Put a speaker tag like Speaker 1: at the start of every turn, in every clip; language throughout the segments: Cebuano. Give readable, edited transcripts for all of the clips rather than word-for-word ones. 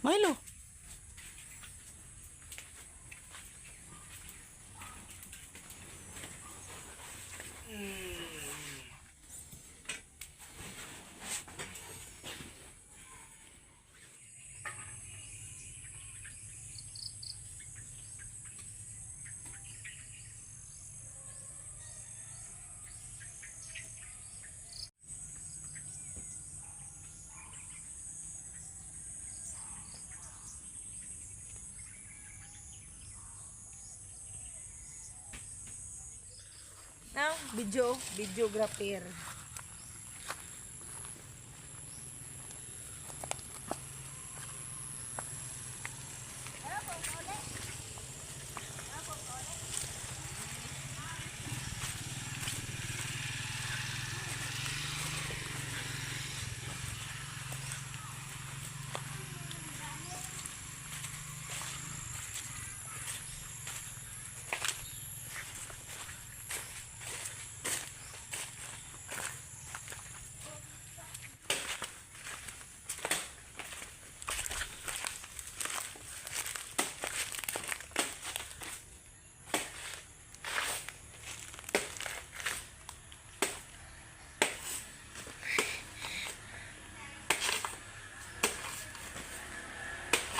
Speaker 1: Milo. Now, video, videographer.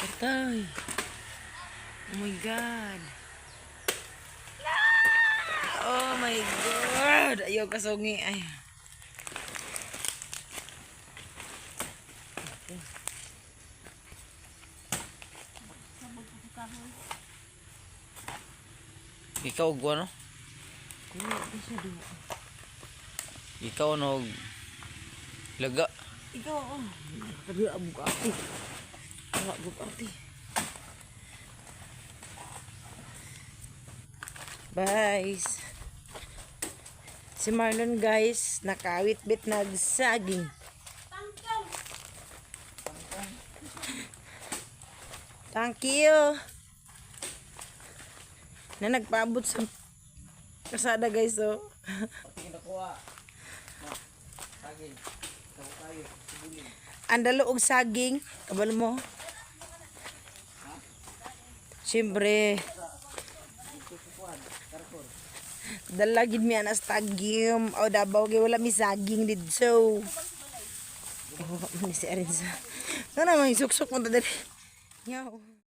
Speaker 1: Patay. Oh my God. Oh my God. Ayaw kasungi. Ay.
Speaker 2: Ikaw og ano? Ikaw no og laga.
Speaker 1: Ikaw, oh. Tabi amo ka ate. Awa gud ate. Bye. Si Marlon, guys, nakawit-bit nagsaging. Thank you. Na nagpaabot sa kasada, guys, oh. Andalo og saging, kabalo mo. Siyempre. Dala gid mi anas tagyum o Davao kay wala mi saging didto. Ay, wa man ni si Arinsa. Ano man suksok mo ta diri. Yaw.